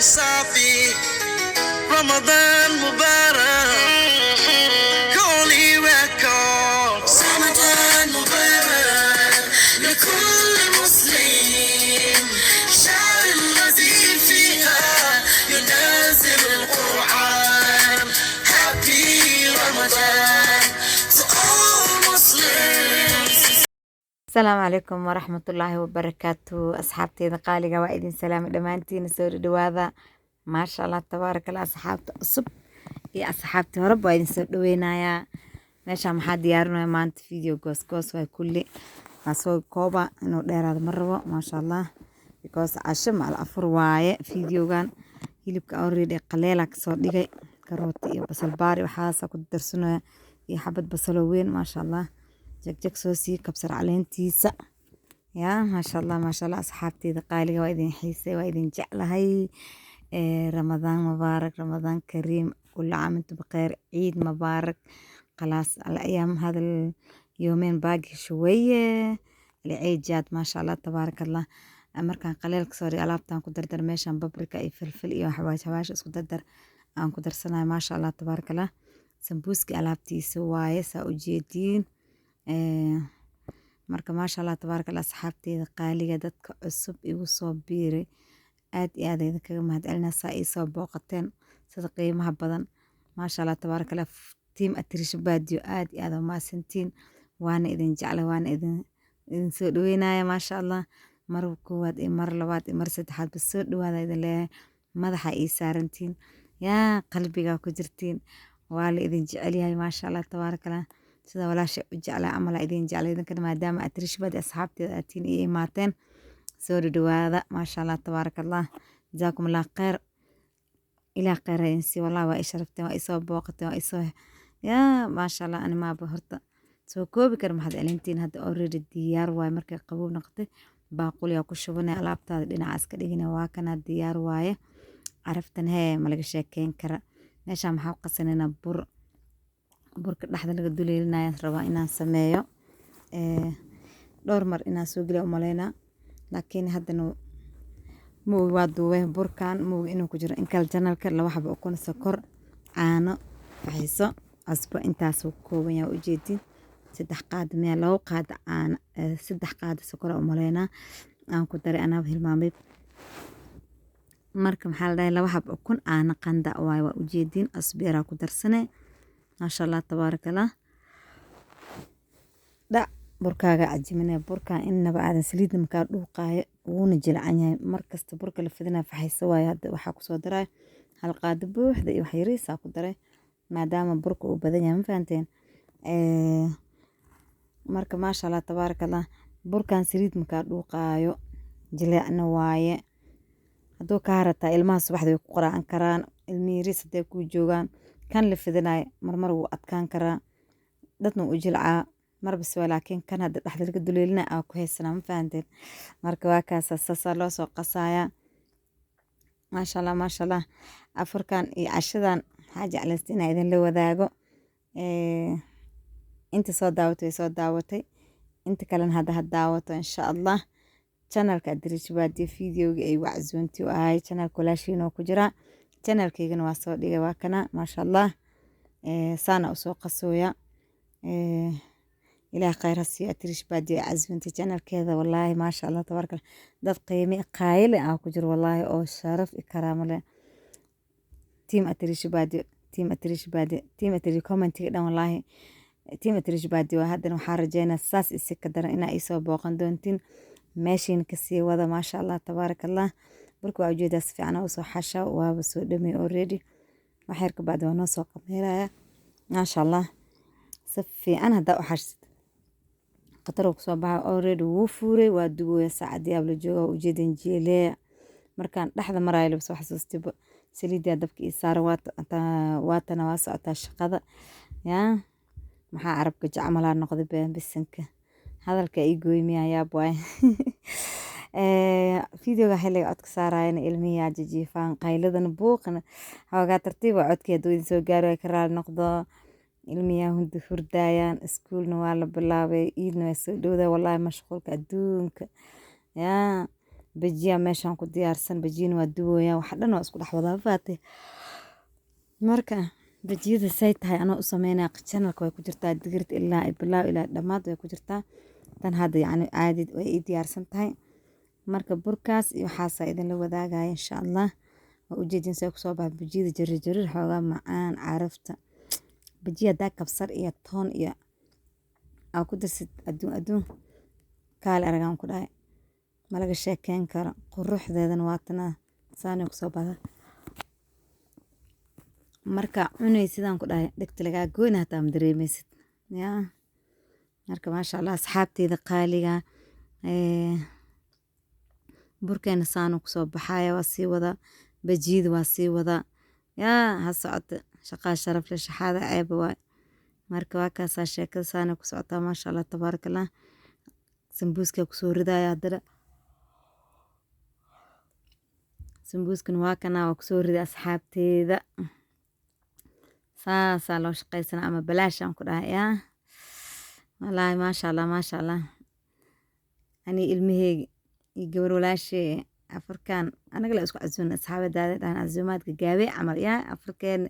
صافي رمضان مبارك كوني Records رمضان مبارك لكل مسلم شهر الذي فيها ينزل القرآن. Happy Ramadan to all Muslims. Asalaamu calaykum waraxmatullaahi wabarakaatu. Asxaabteyda qaaliga, waa idin salaamay dhammaantiina. Soo dhawaada, maasha Allah, tabaaraka Allah. Asxaabta cusub iyo asxaabtii horeba waa idin soo dhaweynayaa. Meeshaan maxaa diyaarinaya maanta? Video goos goos waay, kulli waa soo kooba, inuu dheeraado ma rabo, maasha Allah, because casho macal afur waaye. Videogan hilibka already qaleela kasoo dhigay, karooti iyo basal baari waxaasa ku darsanaya iyo xabad basaloo weyn, maasha Allah, jegjeg soo sii kabsar caleentiisa. Yaa maasha Allah, maasha Allah. Asxaabteyda qaaliga, waa idin xiisay, waa idin jeclahay. Ramadaan mubaarak, Ramadaan kariim, كل عام وانتم بخير، عيد مبارك. خلاص، الأيام هذا اليومين باقي شوية، العيد جات، ما شاء الله تبارك الله. Markaan qaleel kasoo dhigay, alaabtaan ku dardar meeshaan, paprika iyo filfil iyo xawaash xawaash isku dardar aan ku darsanayo, maasha Allah, tabaaraka Allah. Sambuuski alaabtiisa waaye, saa ujeediin. Marka maasha Allah, tabaaraka Allah. Asxaabteyda qaaliga, dadka cusub igu soo biiray, aad iyo aad idinkaga mahadcelinaa saa ii soo booqateen sida qiimaha badan, maasha Allah, tabaaraka Allah. Team Atrisha Baadiyo, aad iyo aad u mahadsantiin, waana idin jeclay, waana idin soo dhaweynaya, maasha Allah. Mar koowaad iyo mar labaad iyo mar saddexaad ba soo dhawaada idin leeyahay. Madaxa ii saarantiin, yaa qalbigaa ku jirtiin, waa la idin jecel yahay, maasha Allah, tabaaraka Allah. Sida walaasha u jeclaa camal idin jeclay idinkana, maadaama Atrisha Baadiyo asxaabteeda aad tiin ii imaateen. Soo dhawaada, maasha Allah, tabaaraka Allah, jazaakum Allah khayr. Ilaah khayr ha idin siiyo. Wallahi waa i sharafteen, waa isoo booqateen, waa isoo, yaa maasha Allah. Ani maaba horta soo koobi kara mahad celintiin. Hadda already diyaar waaye. Markay qabow noqotay, baaquliyaa ku shubanay, alaabtaada dhinacaas ka dhigina. Waa kana, diyaar waaye. Caraftan hee ma laga sheekeyn kara. Meeshaan maxaa ku qasanaynaa? Bur, burka dhexda laga duleelinaya rabaa inaan sameeyo. Dhowr mar inaan soo geliya umaleynaa, laakiin haddana ma ogi waa duubay burkan, ma ogi inuu ku jiro in kale channelka. Laba xabo ukun, sokor, caano, faxiso, cusbo, intaasuu ka kooban yahay. Ujeedin, 3 qaado miya, 2 qaado caano, 3 qaado sokor aa umaleynaa aan ku daray, anaa hilmaamay. Marka maxaa la dhahay? Laba xabo ukun, caano qanda waaye, waa ujeedin. Cusbo yaraa ku darsane, maasha Allah, tabaaraka Allah. Dhac burkaaga cajimine. Burkan inaba aadan saliidna makaa dhuuqaayo, wuuna jilcan yahay. Markasta burka la fidinaya faxayso waaye. Hadda waxaa kusoo daray hal qaado buuxda iyo wax yariisaa ku daray, maadaama burka uu badan yahay, ma fahanteen? Marka maasha Allah, tabaaraka Allah, burkan saliid makaa dhuuqaayo, jileecna waaye. Hadduu kaa harataa, ilmaha subaxda way ku quraacan karaan, ilmihi yariis hadday kuu joogaan. Kan la fidinayo marmar wuu adkaan karaa, dadna wuu u jilcaa marbas waa, laakiin kan hadda dhexda laga duleelina aa ku haysanaa, ma fahanteen? Marka waa kaasa, saasaa loo soo qasayaa, maasha Allah, maasha Allah. Afurkan iyo cashadan waxaa jeclaystay inaan idinla wadaago. Inta soo daawatay way soo daawatay, inta kalena hadda ha daawato, insha Allah. Channelka Adrish Baadiyo, videoga ay waczuunti u ahay, channelka walaashiin oo ku jira, channelkaygana waa soo dhigay, waa kana, maasha Allah. Saana usoo qasooya. Ilaah khayr ha siiyo Atrish Baadiyo ee casuuntay channelkeeda. Wallaahi maasha Allah, tabaaraka Allah, dad qiime qaayile ah ku jiro, wallaahi, oo sharaf iyo karaamo leh. Team Atrish Baadiyo, team Atrish Baadiyo, team Atrish, commentiga dhan wallaahi team Atrish Baadiyo. Haddana waxaan rajeynaa saas isi ka daran inaa isoo booqan doontiin, meeshiina kasii wada, maasha Allah, tabaaraka Allah. Burka waa ujeedaa, si fiican usoo xasha, waaba soo dhamay already. Wax yar ka bacdi waa noo soo qameeraya, maasha Allah. Si fiican haddaa u xashid, khatar uu kusoo baxa. Already wuu fuuray, waa dubooya, saacadii aab la jooga, waa ujeedin jiilee. Markaan dhexda maraayo laba soo xasuustayba, saliidaa dabka ii saaran, waatana waa socotaa shaqada. Yaa maxaa carabka jacmalaa noqday been bisinka hadalka ii gooy miyaa? Yaab waay. Videoga xilliga codka saarayana ilmihii aa jijiifaan, qayladana buuqana xoogaa. Tartiib waa codkii, hadduu idin soo gaaro way ka raali noqdo. Ilmiyaa hurdaayaan, iskuulna waa la bilaabay, iidna waa soo dhowdaa. Wallaahi mashquulka adduunka yaa. Bajiya meeshaan ku diyaarsan, bajiyana waa duwaya, wax dhan waa isku dhex wadaa faatay. Marka bajiyada say tahay anoo u sameynaya, channelka way ku jirtaa, digirta ilaa bilaaw ilaa dhammaad way ku jirtaa. Tan hadda yacni caadi way ii diyaarsan tahay. Marka burkaas iyo waxaasaa idinla wadaagaya insha Allah. Waa ujeedin say kusoo baxa bajiyada, jarir jarir, xoogaa macaan carafta. Bajiya haddaa kabsar iyo toon iyo aa ku darsid, adduun adduun kaale aragaan ku dhahay, ma laga sheekeyn karo. Quruxdeedana waa tanaa, saanay kusoo baxda. Marka cunay sidaan ku dhahay, dhegta lagaa goyna hataa ma dareemeysid yaa. Marka maasha Allah, asxaabteyda qaaliga, burkeena saanu kusoo baxaya. Waa sii wadaa bajiyada, waa sii wadaa yaa, ha socota shaqaa sharaf leh, shaxaada ceeba waay. Marka waa kaasaa, sheekada saanay ku socotaa. Maasha Allah tabaaraka Allah. Sambuuska kusoo ridaya haddana, sambuuskan waa kanaa, waa kusoo riday asxaabteeda. Saasaa loo shaqaysanaa ama balaashaan ku dhahay yaa. Wallaahi maasha Allah, maasha Allah. Ani ilmaheyga iyo gabar walaashay afarkan anaga la isku casuuna, asxaabadaada dhahan casuumaadka gaabey camal yaa afarkeena.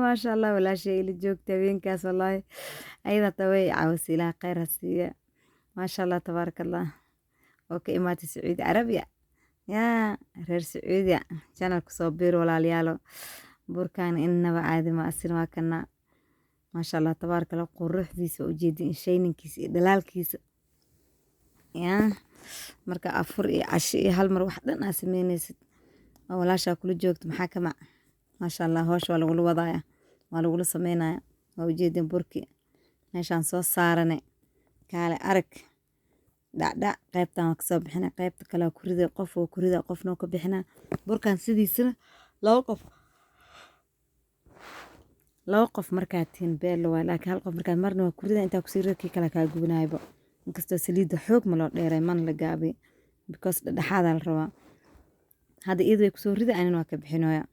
Maasha Allah, walaashay ila joogta habeenkaas, wallaahi ayada hataa way caawisay, Ilaah khayr ha siiya. Maasha Allah tabaaraka Allah, oo ka imaatay Sacuudi Carabiya yaa. Reer Sacuudiya channelka soo biir walaalayaalo. Burkaan innaba caadi ma asin, waa kana. Maasha Allah tabaaraka Allah, quruxdiisa waa ujeedin, shayninkiisa iyo dhalaalkiisa yaa. Marka afur iyo casho iyo hal mar wax dhan aa sameynaysid oo walaashaa kula joogto, maxaa ka mac? Maasha Allah, hawsha waa lagula wadaaya, waa lagula sameynaya. Waa ujeedin burki meeshaan soo saaranay, kaale arag, dhacdhac. Qaybtan waa kasoo bixina, qaybta kale waa ku riday, qof waa ku ridaa, qofna waa ka bixinaa. Burkan sidiisana 2 qof markaad tihiin beelo waay, laakiin hal qof markaad marna waa ku rida, intaa kusii rida kii kale kaa gubanaayba. Inkastoo saliidda xoog ma loo dheeray, mana la gaabay, because dhexdhexaadaa la rabaa. Hadda iyadu way kusoo rida, anina waa ka bixinooya.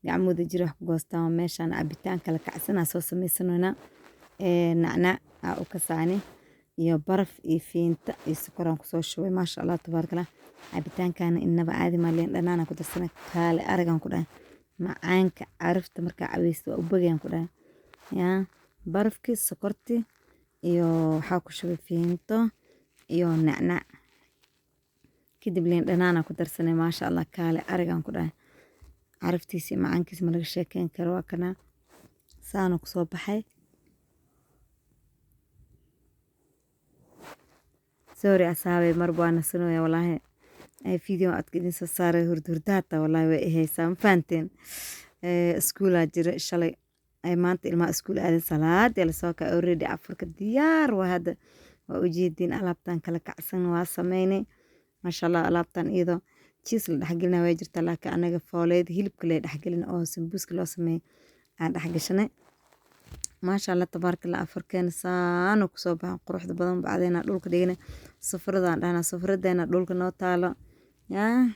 Gacmooda jira wax ku goostaan. Meeshaan cabitaan kala kacsanaa soo samaysanoynaa, nacnac aa u kasaani iyo baraf iyo fiinta iyo sokoraan kusoo shubay. Maasha Allah tabaaraka Allah, cabitaankana inaba caadi maa. Liin dhanaana ku darsanay, kaale aragaan ku dhahay, macaanka carafta markaa cabeysto waa u bagayaan ku dhahay yaa. Barafkii, sokortii iyo waxaa ku shubay fiinto iyo nacnac, kadib liin dhanaana ku darsanay. Maasha Allah, kaale aragaan ku dhahay, caraftiisa iyo macaankiisa ma laga sheekeyn karo. Waa kana, saanu kusoo baxay. Sorry asxaabay, mar waa nasanooya walaahi. Ay video codka idin soo saaray, hurd hurda hataa walaahi way i haysaa, ma fahanteen? Iskuulaa jira shalay, ay maanta ilmaha iskuul aadan, salaadii lasoo kacay, already afurka diyaar waa. Hadda waa ujeediin alaabtan kala kacsan waa sameynay. Maasha Allah, alaabtan iyadoo cheese la dhexgelina way jirtaa, laakiin anaga fooleed hilibka la dhexgelin oo sambuuska loo sameeyay aan dhexgashanay. Maasha Allah tabaaraka Allah, afurkeena saanu kusoo baxan quruxda badan. Bacdeena dhulka dhiganay, sufradaan dhahnaa, sufradeena dhulka noo taalo yaa.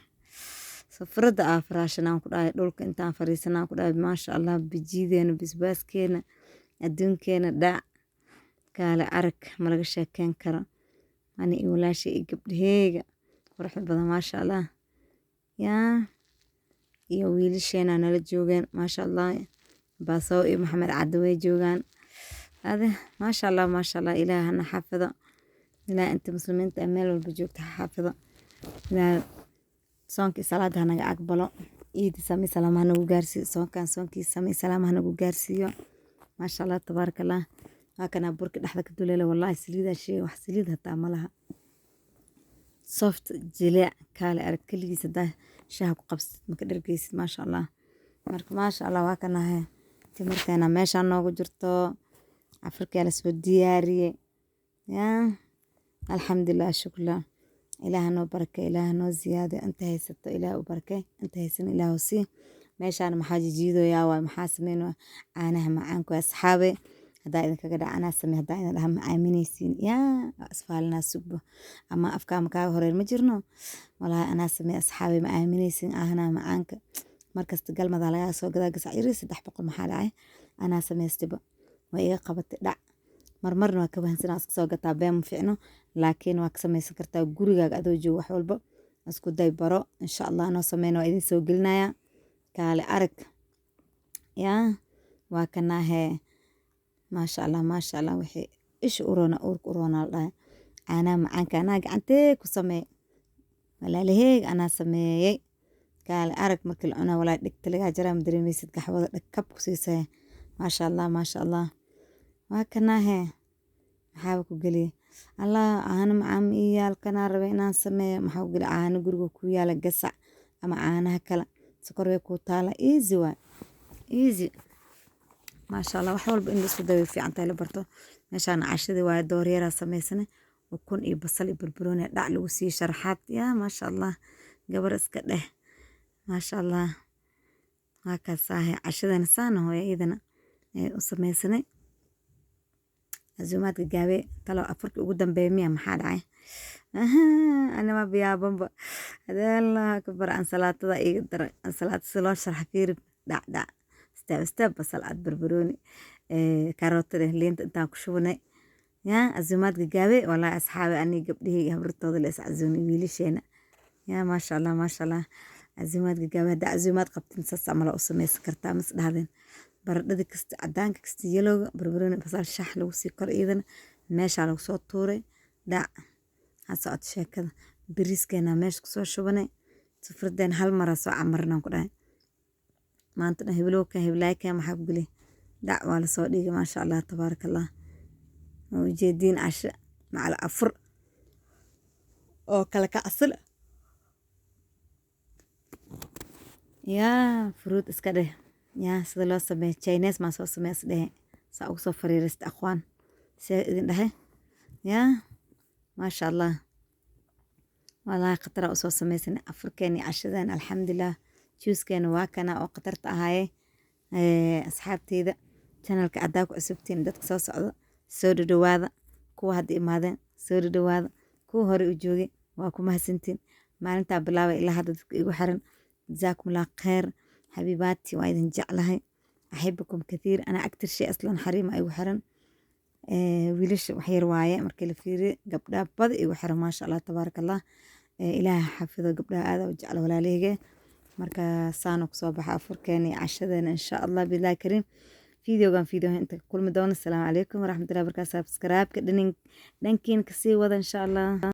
Sufrada aa faraashanaan ku dhahay, dhulka intaan fariisanaan ku dhahay. Maasha Allah, bijiideena, basbaaskeena, adduunkeena dhac, kaale arag, ma laga sheekeyn karo. Ani iyo walaashay iyo gabdhaheyga quruxda badan, maasha Allah yaa, iyo wiilasheena nala joogeen. Maasha Allah, Baasow iyo Maxamed Cadde way joogaan ade. Maasha Allah, maasha Allah, Ilaah hana xafido, Ilaah inta muslimiinta ee meel walba joogta ha xafido, Ilaah soonka iyo salaada hanaga aqbalo, ciida sami salaam hanagu gaarsiiyo, soonkan soonkiisa sami salaam hanagu gaarsiiyo. Maasha Allah tabaaraka Allah, waa kana burka dhexda ka duleela. Wallaahi saliidaa sheegay, wax saliid hataa ma laha, soft jileec, kaale arag. Keligiis hadaa shaaha ku qabsatid maka dhargeysid. Maasha Allah. Marka maasha Allah, waa kanahay timirteena meeshaan noogu jirto, afurkaa lasoo diyaariyey yaa. Alxamdulilah, shukla, Ilaah noo barakey, Ilaah noo ziyaadiyo. Inta haysato Ilaah u barakey, inta haysan Ilaah u sii. Meeshaan maxaa jijiidoyaa waay? Maxaa sameynaya? Caanaha macaanku asxaabe, haddaa idinkaga dhaca anaa samey, haddaa idin dhaha ma aaminaysiin yaa. Waa isfaalinaa sugbo ama afkaa makaaga horeyn ma jirno. Walaahi anaa samey asxaabe, ma aaminaysiin? Caanaha macaanka markasta galmadaa lagaa soo gadaa gasac yari 300. Maxaa dhacay? Anaa samaystayba, waa iga qabatay dhac. Marmarna waa ka wahansanaa, iska soo gataa, been ma fiicno, laakiin waa ka samaysan kartaa gurigaaga adoo joogo. Wax walba isku day, baro. Insha Allah anoo sameyna waa idin soo gelinaya. Kaale arag, yaa waa kanahee. Maasha Allah, maasha Allah. Wixii isha u roona uurka u roona la dhahay. Caanaha macaanka anaa gacantee ku sameey, walaalaheyga, anaa sameeyey. Kaale arag, markii la cunaa walaa dhegta lagaa jaraa, ma dareemeysid, gaxwada dhag ku siisaya. Maasha Allah, maasha Allah. Waa kanahee, maxaaba ku geliyey? Allah, caano macaan ma ii yaal? Kanaa rabay inaan sameeyo. Maxaa ku geliy? Caano guriga ku yaala, gasac ama caanaha kale, sokor way kuu taala. Easy waay, easy. Maasha Allah, wax walba in la isku dayo way fiican tahay, la barto. Meeshaan cashadii waaye, dooryaraa sameysane, ukun iyo basal iyo barbarooni dhac lagu siiyey, sharaxaad. Yaa maasha Allah, gabar iska dheh. Maasha Allah, waa kaasaahe. Cashadana saana hooya iyadana u sameysanay. Casuumaadka gaabe talo afarkii ugu dambeeya miya? Maxaa dhacay? Anima biyaabanba. Allah akbar, ansalaatada iiga daray. Ansalaatada si loo sharxa fiiri: dhac dhac, step step, basal cad, barbarooni, karootada, liinta intaan ku shubanay. Yaa casuumaadka gaabe, walaahi asxaabi, aniga gabdhahayga habartooda la is casuumay, wiilasheena. Yaa maasha Allah, maasha Allah. Casuumaadka gaabe, haddaa casuumaad qabtin, saas camal u sameysan kartaa. Mas dhahdeen baradhada kasta cadaanka, kasta yelowga, barbarooni, basal, shax lagu sii kor, iyadana meeshaa lagu soo tuuray. Dhac, ha socoto sheekada. Bariiskeena meesha kusoo shubanay, sufradeen hal maraa soo camarnaan ku dhahay. Maanta dhan heblow kan, heblaay kan, maxaa ku geliyay? Dhac, waa lasoo dhigay. Maasha Allah, tabaaraka Allah. Waa ujeediin casho macal afur oo kala kacsan. Yaa fruit iska dheh, yaa sida loo sameeyo Chinese maa soo sameeya is dhehe, saa ugu soo fariirista aqwaan see idin dhahay. Yaa maasha Allah, walaahi khataraa usoo sameysanay afurkeena iyo cashadeena, alxamdulilah. Juuskeena waa kana oo khatarta ahaaye. Asxaabteyda, channelka haddaa ku cusubtiin, dadka soo socda soo dhadhawaada, kuwa hadda imaadeen soo dhadhawaada, kuwa hore u joogay waa ku mahadsantiin. Maalintaa bilaabay ilaa hadda dadka igu xiran, jazaakumullah khayr xabiibaati, waa idin jeclahay, axibbukum kathiir. Ana aktar shay aslan xariima igu xiran, wiilasha wax yar waaye markii la fiiriyo, gabdhaha badi igu xiran. Maasha Allah, tabaaraka Allah. Ilaaha xafido gabdhaha, aad u jecla walaalahayga. Marka saana kusoo baxa afurkeena iyo cashadeena, insha Allah billahi kariim. Videogan video inta ka kulmi doono. Asalaamu calaykum waraxmatullahi wabarakaatu. Subscribe-ka dhankiin kasii wada, insha Allah.